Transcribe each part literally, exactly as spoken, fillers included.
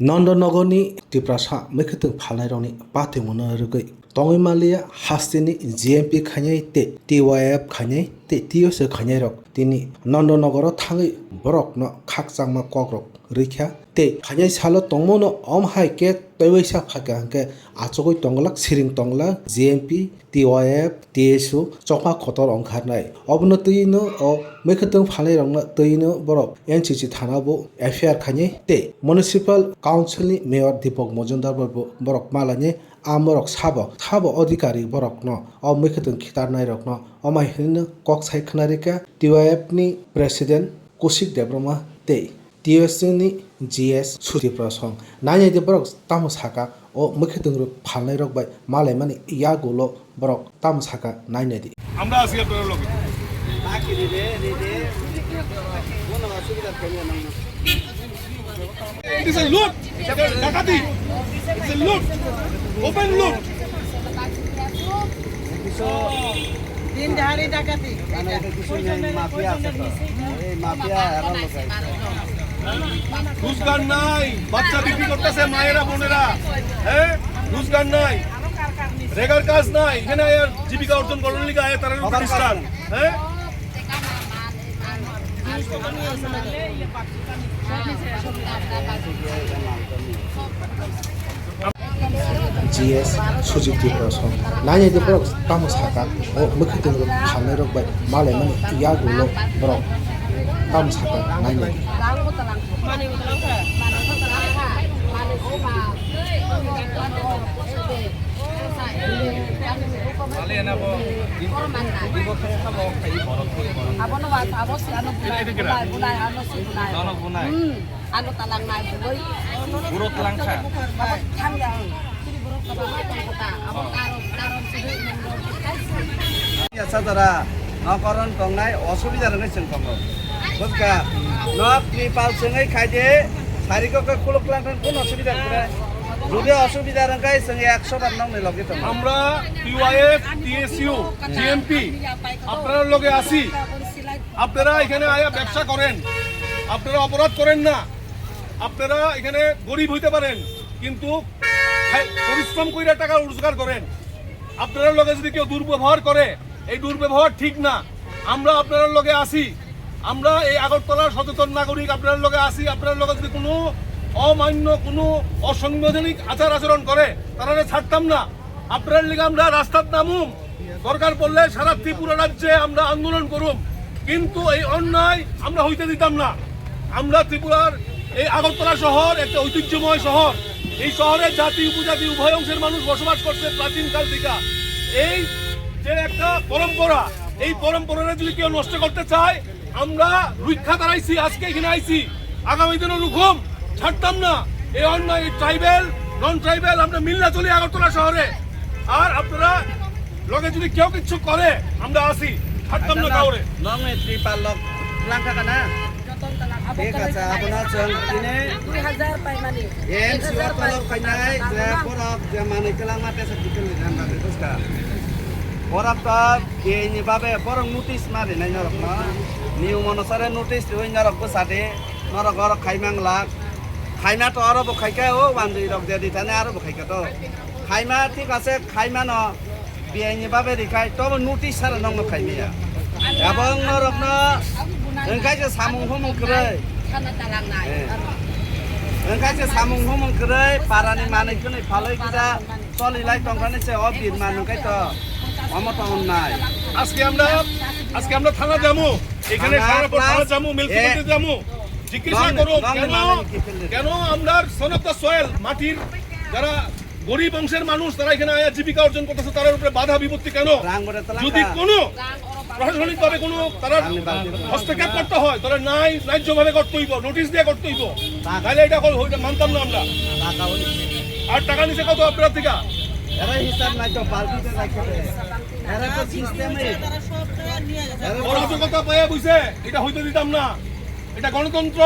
Nondonogorni Tiprasa mwkhwtwng phalnairokni patimungno rwgwi tongwi manliya hasteni G M P khainai tei T Y F khainai tei T S O khainairok tini Nondonogoro thangwi borokno khakchangma kokrok rwikha tei phainai salo tongmano om hai khe twiwaisa phaikha hwnkhe achugwi tongglak siring tongglak G M P, T Y F, T S O chokma kotor ongkharnai. Obono twino o mwkhwtwng phalnairokno twino borok N C C thana bo F I R khainai tei Municipal Council ni Mayor Deepak Majumdar bo borok malainai. A borok sabo, sabo adhikari borokno o mwkhwtwng khitarnairokno omai hinwi kok sai khwnarikha T Y F ni President Kushik Debbarma tei T S C ni G S Sujit Prasong. Nainai di borok tamo saka, o mwkhwtwng rok phalnai rok bai malaimani yagulo borok tamo saka nainai di. আমরা আছি আপনার লগে। It is a loot. It is a ডাকাতি। It is a loot. Open loot. দিনধারী ডাকাতি। মানে এটা কিছু নেই, মাফিয়া আছে তো। এই মাফিয়া এরা লোক আছে। রোজগার নাই, বাচ্চা বিক্রি করতেছে মায়েরা বোনেরা। হ্যাঁ, রোজগার নাই, রেগার কাজ নাই, এখানে আয়া জীবিকা অর্জন করার লিগে আয়া তারা প্রতিষ্ঠান। হ্যাঁ। G S Sujit Tripura song nainai di borok tamo saka, o mwkhwtwng rok phalnai rok bai malaimani yagulo borok tamo saka nainai di. Abono wa abo si ano bulai, bulai, bulai, ano si bulai. Hmm. Ano talang nai bugoi. Buro talang kha. Abo thang ya. Chini borok kaba ma tong kota. Abo karon, karon sini nang. Ya sajara, nokoron tongnai osubida rwgwi chwng tongo. Bwkha, nok tripal chwngwi khaide, sariko khe khuluk lang thang kun osubida kre. Jodi osubida rwngkha chwng ekso bar nokni logi tongo. আমরা T Y F, T S U, G M P, আপনার লগে আছি। আপনারা এখানে আয়া ব্যবসা করেন, আপনারা অপরাধ করেন না, আপনারা এখানে গরিব হইতে পারেন, কিন্তু খাই-, পরিশ্রম কইরা টাকা রোজগার করেন। আপনারা লগে যদি কেউ দুর্ব্যবহার করে, এই দুর্ব্যবহার ঠিক না। আমরা আপনারা লগে আছি, আমরা এই আগরতলার সচেতন নাগরিক, আপনারা লগে আছি। আপনারা লগে যদি কোনো অমান্য, কোনো অসাংবিধানিক আচার আচরণ করে, তারারে ছাড়তাম না। আপনার লিগে আমরা রাস্তাত নামুম, দরকার পড়লে সারা ত্রিপুরা রাজ্যে আমরা আন্দোলন করুম, কিন্তু এই অন্যায় আমরা হইতে দিতাম না। আমরা ত্রিপুরার এই আগরতলা শহর একটা ঐতিহ্যময় শহর। এই শহরে জাতি উপজাতি উভয় অংশের মানুষ বসবাস করছে প্রাচীন কাল থেকে। এই যে একটা পরম্পরা, এই পরম্পরাটা যদি কেউ নষ্ট করতে চায়, আমরা রুক্ষা দাঁড়াইছি, আজকে এখানে আইছি, আগামী দিনও রুখুম, ছাড়তাম না। এই অন্যায়, এই ট্রাইবেল, নন ট্রাইবেল, আমরা মিল্লা চলি আগরতলা শহরে। আর আপনারা লগে যদি কেউ কিছু করে, আমরা আছি, ছাড়তাম না কাউরে। Nongni tripal lok langkha kana? Thik ase, abono chwng tini Dui hajar paimani. M C o tolok painai je borok je manwi kwlangma tesa kiphilwi rang bagwi bwskha. Borok to bini babe borok notice ma rinai norokno. Niyom onusare notice riwi norok bwsadi, norok oro khaimang lak. Khaina to oro bo khaikha, o wanjwi rok je di thani aro bo khaikha to. Khaima thik ase, khaimano biyaini babe rikhai, tobo notice sara nokno khaimaya. Ebong norokno wngkha je samung humung kwrwi. Eh. Wngkha je samung humung kwrwi, parani manwi khwnwi phalwi kisa choli lai tongthani se o birman wngkha to. Omo to onnai. আজকে আমরা, আজকে আমরা থানা যাবো, এখানে থানার পর থানা যাবো, মিলকে যাবো। জিজ্ঞাসা করো, কেন, কেন আমরা সন অফ দ্য সয়েল, মাটির যারা গরিব অংশের মানুষ, তারা এখানে আয়া জীবিকা অর্জন করতেছে, তার উপরে বাধা বিপত্তি কেন? যদি কোনো প্রশাসনিকভাবে কোনো তারা হস্তক্ষেপ করতে হয়, তাহলে ন্যায়, ন্যায্যভাবে করতে হইব, নোটিশ দিয়ে করতে হইব। তাহলে এটা হল, এটা মানতাম না আমরা। আর টাকা নিছে কত আপনার থেকে? এরা হিসাব নাই তো, বালতিতে নাই তো। এরা তো সিস্টেমে। অরাজকতা পাইয়া বইছে, এটা হইতে দিতাম না। এটা গণতন্ত্র,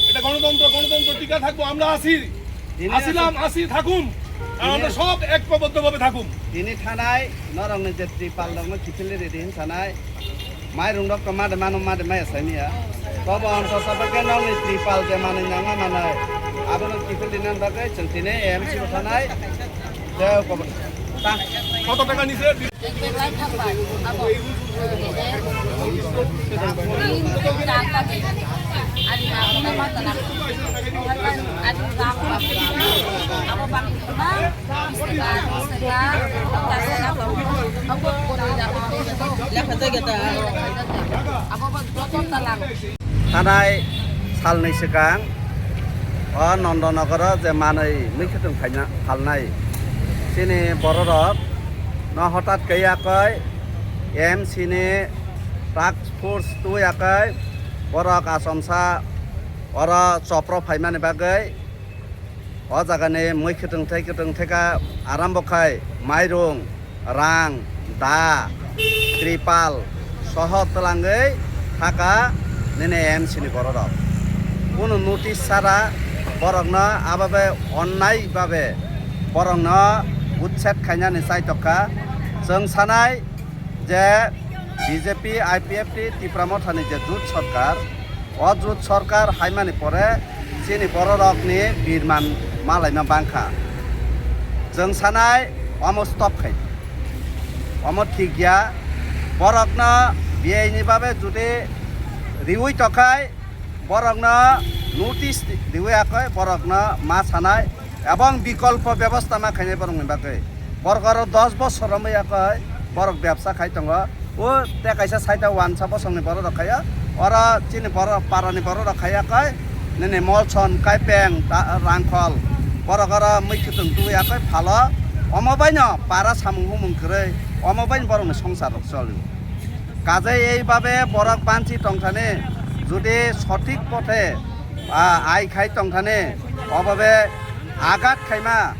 এটা গণতন্ত্র, গণতন্ত্র টিকে থাকবো, আমরা আছি, আছিলাম, আছি, থাকুম, আর আমরা সব ঐক্যবদ্ধভাবে থাকুম। Tini thanai norokni je tripal rokno kiphilwi ridi hin sanai, mairung rok to made mano, made maya saimiya. Tobo ang to sabakhe nokni tripal je manwi nangma manai. Abono kiphil dinani bagwi chwng tini A M C o thanai. Jai Hock Governor. Ta. Koto taka nise? Thanai salni swkang o Nondonogoro je manwi mwkhwtwng phaina phalnai chini bororok no hotat khe yakoi M C ni task force twi yakoi borok achomsa oro chopro phaimani bagwi o jagani mwkhwtwng thai kwtwng theka arambo khai mairung rang, da, tripal soho twlangwi thaka nini M C ni bororok. Kunu notice sara borokno ababe onnai babe borokno utset khainani chaitokha. Chwng sanai je B J P, I P F T, Tipra Mothani je jut sorkar, o jut sorkar haimani pore chini bororokni birman malaima bangkha. Chwng sanai omo stop khai. Omo thik ya. Borokno biyai ni babe judi riui tokhai, borokno notice riui akhai, borokno ma sanai, ebong bikolpo bebosta ma khainai borokni bagwi. Borok oro dos bosor romwi akhai, borok bebsa khai tongo. O te kaisa side o wansa bosongni borok rok khaio. Oro chini borok parani borok rok khaio khe nini Molson, Kaipeng, ta-, Rangkhol. Borok oro mui khwtwng tubui akhai phalo. Omo baino para samung humung kwrwi. Omo baino borokni songsar rok cholio. Kajai ei babe borok banchi tongthani judi sothik pothe, a, ai khai tongthani, obabe agat khaima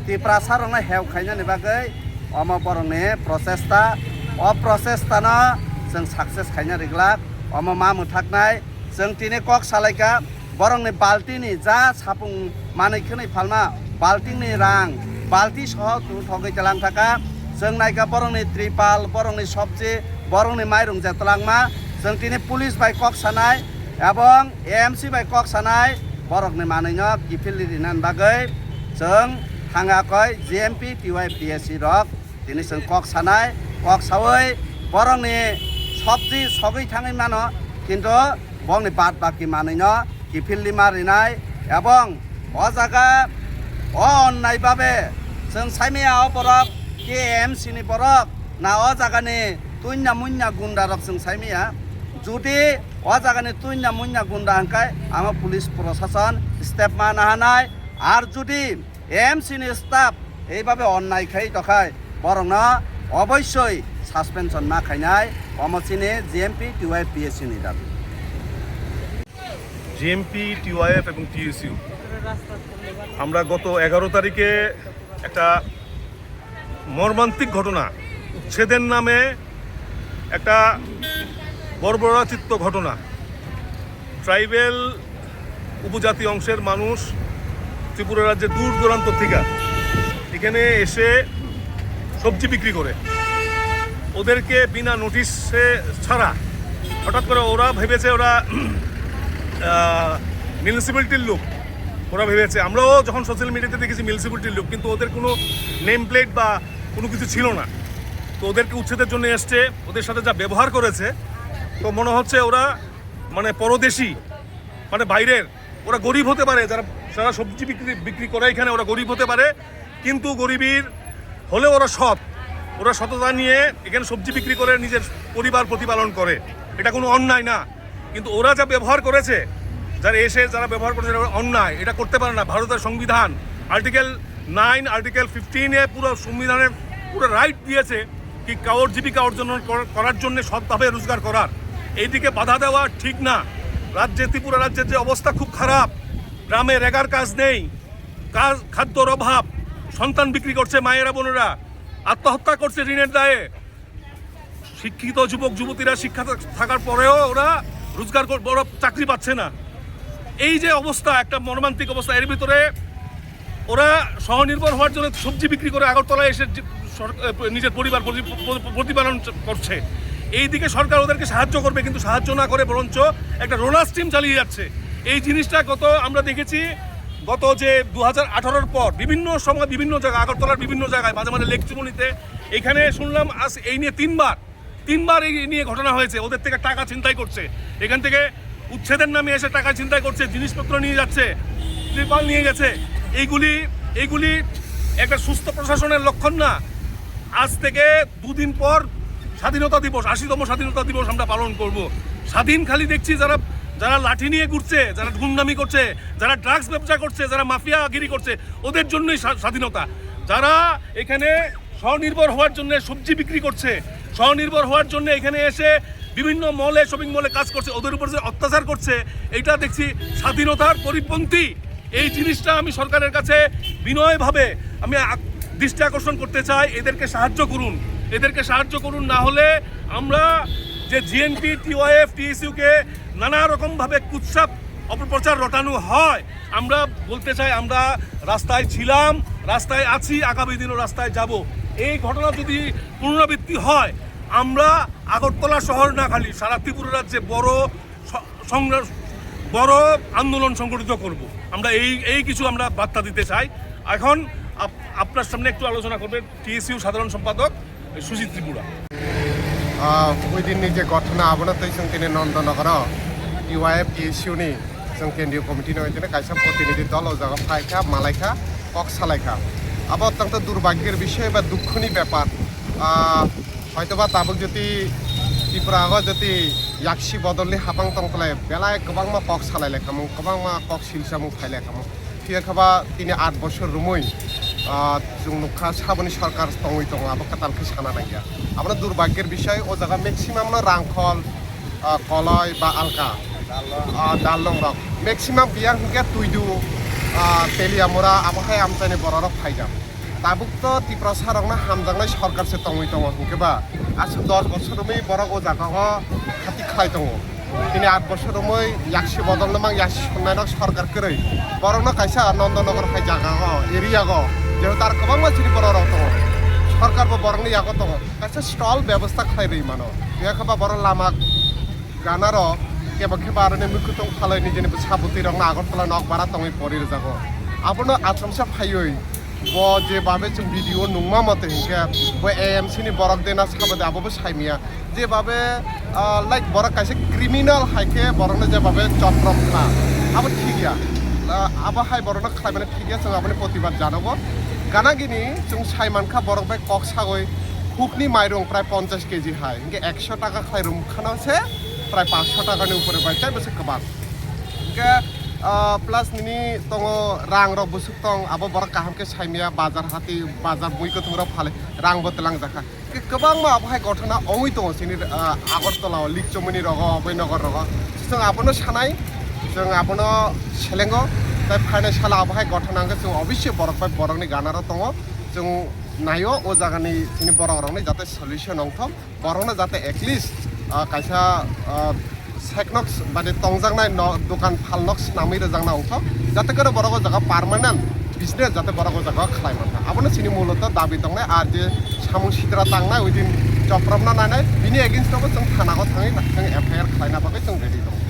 Tiprasa rokno heu khainani bagwi omo borokni prochesta, o prochesta no chwng success khaina riglak, omo ma mwthaknai chwng tini kok salaikha, borokni baltini ja sapung manwi khwnwi phalma, baltingni rang, balti soho tu thogwi talang thaka, chwng naikha borokni tripal, borokni sobji, borokni mairung je twlangma, chwng tini police bai kok sanai, ebong A M C bai kok sanai borokni manwino kiphilwi rinani bagwi chwng thangakoi G M P T Y P S C rok tini chwng kok sanai, kok sawi borokni sobji sogwi thangwi mano, kintu bongni bad baki manwino kiphilwi ma rinai, ebong o jaga o onnai babe chwng saimaya o borok K M C ni borok na o jagani tuinna muinna gunda rok chwng saimaya. Judi o jagani tuinna muinna gunda hwnkhe amo police prosason step ma nahanai. Ar judi A M C ni staff eibabe onnai khai tokhai borokno oboisoi suspension ma khainai, omo chini G M P T Y P S C ni dabi. G M P, T Y F এবং T S U আমরা গত এগারো তারিখে একটা মর্মান্তিক ঘটনা, উচ্ছেদের নামে একটা বর্বরচিত্ত ঘটনা। ট্রাইবেল উপজাতি অংশের মানুষ ত্রিপুরা রাজ্যে দূর দূরান্ত থেকে এখানে এসে সবজি বিক্রি করে। ওদেরকে বিনা নোটিশে ছাড়া হঠাৎ করে ওরা ভেবেছে ওরা, আহ, মিউনিসিপ্যালিটির লোক, ওরা ভেবেছে। আমরাও যখন সোশ্যাল মিডিয়াতে দেখেছি মিউনিসিপ্যালিটির লোক, কিন্তু ওদের কোনো নেম প্লেট বা কোনো কিছু ছিল না। তো ওদেরকে উচ্ছেদের জন্য এসছে, ওদের সাথে যা ব্যবহার করেছে, তো মনে হচ্ছে ওরা মানে পরদেশি, মানে বাইরের। ওরা গরিব হতে পারে, যারা, যারা সবজি বিক্রি, বিক্রি করে এখানে, ওরা গরিব হতে পারে, কিন্তু গরিবের হলেও ওরা সৎ। ওরা সততা নিয়ে এখানে সবজি বিক্রি করে নিজের পরিবার প্রতিপালন করে, এটা কোনো অন্যায় না। কিন্তু ওরা যা ব্যবহার করেছে, যারা এসে যারা ব্যবহার করেছে, এটা অন্যায়, এটা করতে পারে না। ভারতের সংবিধান আর্টিকেল নাইন, আর্টিকেল ফিফটিনে পুরো সংবিধানের পুরো রাইট দিয়েছে কি কারোর জীবিকা অর্জন কর-, করার জন্য সৎভাবে রোজগার করার। এইদিকে বাধা দেওয়া ঠিক না। রাজ্যে, ত্রিপুরা রাজ্যের যে অবস্থা খুব খারাপ, গ্রামে রেগার কাজ নেই, কাজ, খাদ্যর অভাব, সন্তান বিক্রি করছে মায়েরা বোনেরা, আত্মহত্যা করছে ঋণের দায়ে। শিক্ষিত যুবক যুবতীরা শিক্ষা থা-, থাকার পরেও ওরা রোজগার কর-, ওরা চাকরি পাচ্ছে না। এই যে অবস্থা, একটা মর্মান্তিক অবস্থা, এর ভিতরে ওরা স্বনির্ভর হওয়ার জন্য সবজি বিক্রি করে আগরতলায় এসে যে সর-, এ, নিজের পরিবার প্রতি-, প্র-, প্রতিপালন চ-, করছে। এই দিকে সরকার ওদেরকে সাহায্য করবে, কিন্তু সাহায্য না করে বরঞ্চ একটা রোলার স্টিম চালিয়ে যাচ্ছে। এই জিনিসটা গত আমরা দেখেছি গত যে দু হাজার আঠারোর পর বিভিন্ন সময় বিভিন্ন জায়গা, আগরতলার বিভিন্ন জায়গায়, মাঝে মাঝে লেক চুমুনিতে, এখানে শুনলাম আজ এই নিয়ে তিনবার, তিনবার এই নিয়ে ঘটনা হয়েছে। ওদের থেকে টাকা ছিনতাই করছে, এখান থেকে উচ্ছেদের নামে এসে টাকা ছিনতাই করছে, জিনিসপত্র নিয়ে যাচ্ছে, ত্রিপাল নিয়ে গেছে। এইগুলি, এইগুলি একটা সুস্থ প্রশাসনের লক্ষণ না। আজ থেকে দুদিন পর স্বাধীনতা দিবস, আশিতম স্বাধীনতা দিবস আমরা পালন করব। স্বাধীন খালি দেখছি যারা, যারা লাঠি নিয়ে ঘুরছে, যারা গুন্ডামি করছে, যারা ড্রাগস ব্যবসা করছে, যারা মাফিয়াগিরি করছে, ওদের জন্যই স্বা-, স্বাধীনতা। যারা এখানে স্বনির্ভর হওয়ার জন্য সবজি বিক্রি করছে, স্বনির্ভর হওয়ার জন্য এখানে এসে বিভিন্ন মলে, শপিং মলে কাজ করছে, ওদের উপর যে অত্যাচার করছে, এটা দেখছি স্বাধীনতার পরিপন্থী। এই জিনিসটা আমি সরকারের কাছে বিনয়ভাবে আমি আক-, দৃষ্টি আকর্ষণ করতে চাই, এদেরকে সাহায্য করুন, এদেরকে সাহায্য করুন। না হলে আমরা যে জিএনপি, টিওয়াইএফ, টিএসইউকে নানা রকমভাবে কুৎসা অপপ্রচার রটানো হয়, আমরা বলতে চাই, আমরা রাস্তায় ছিলাম, রাস্তায় আছি, আগামী দিনও রাস্তায় যাব। এই ঘটনা যদি পুনরাবৃত্তি হয়, আমরা আগরতলা শহর না খালি সারা ত্রিপুরা রাজ্যে বড় স-, সংগ্রাম, বড় আন্দোলন সংগঠিত করব। আমরা এই, এই কিছু আমরা বার্তা দিতে চাই। এখন আপ-, আপনার সামনে একটু আলোচনা করবেন টিএসইউ সাধারণ সম্পাদক সুজিত ত্রিপুরা। Ah, ওই দিননি যে ঘটনা, abono tei chwng tini Nondonogoro TYF TSU ni chwng kendriyo committee ni tini kaisa protinidhi dol o jaga phaikha, malaikha, kok salaikha. Abo tangto durbhagyor bishoy ba dukhoni bepar. Ah, hoitoba tabuk jodi Tripura o jodi yaksi bodolni hapang tongkhlai belai kwbangma kok salai laikhamung, kwbangma kok silsamung phai laikhamung. Phiya khe ba tini aat bosor romwi, ah, chwng nukha saboni sarkar tongwi tongo, abo kwtal khe sana nangya. Abono durbhagyor bishoy, o jaga maximum no rangkhol, ah, koloi ba alka, ah, dalong rok. Maximum biyang hinkhe twidu, ah, Teliamura, abo hai amchaini borok rok phaijak. Tabuk to Tiprasa rokno hamjaknai sarkar se tongwi tongo hinkhe ba, aswk dos bosor romwi borok o jaga o khati khlai tongo. Tini aat bosor romwi yaksi bodol no mang, yaksi sonnai no sarkar kwrwi. Borokno kaisa Nondonogor hai jaga o, area o, jehetu aro kwbangma chini borok rok tongo. Sarkar bo borokni yago tongo. Kaisa stall bebostha khlai rwi mano. Phiya khe ba borok lama gana rok kebo khe ba aroni mwkhwtwng phalwi nijini bwsa bwtwi rokno Agartala nok bara tongwi pori rwjago. Abono achomsa phaiwi bo je babe chwng video nungma mote hinkhe bo A M C ni borok dena sabade abo bo saimaya. Je babe, ah, like, borok kaisa criminal hai khe borokno je babe choprom kha, abo thik ya. Ah, abo hai borokno khlai mani thik ya, chwng aboni protibad janogo. Gana gini chwng sai mankha borok bai kok sagwi hukni mairung prai ponchash K G hai, hinkhe ekso taka khlai rwmkhano se prai panchsho takani upore bai, tei bo se kwbang. Hinkhe, ah, plus nini tongo rang rok bwswk tong, abo borok kaham khe saimaya, bazar hati, bazar bui kwthwng rok phale rang bo twlang jakha. Khe kwbangma abo hai ghotona ongwi tongo chini, ah, Agartala o, Likchomoni rogo, Abhainagar rogo. Chwng abono sanai, chwng abono selengo, tei phainai salo abo hai ghotona hwnkhe chwng obviously borok bai borokni ganaro tongo. Chwng naio o jagani chini borok rokni jate solution ongthok, borokno jate at least, ah, kaisa, ah, seknok s-, mane tongjaknai no, dokan phalnok swnamwi rwjakna ongthok, jate khe borok o jaga permanent business jate borok o jaga khlai mankha. Abono chini muloto dabi tongnai, ar je samung sitra tangnai, within chopropna nainai, bini against o bo chwng thana o thangwi, thangwi F I R khlaina bagwi chwng ready tongo.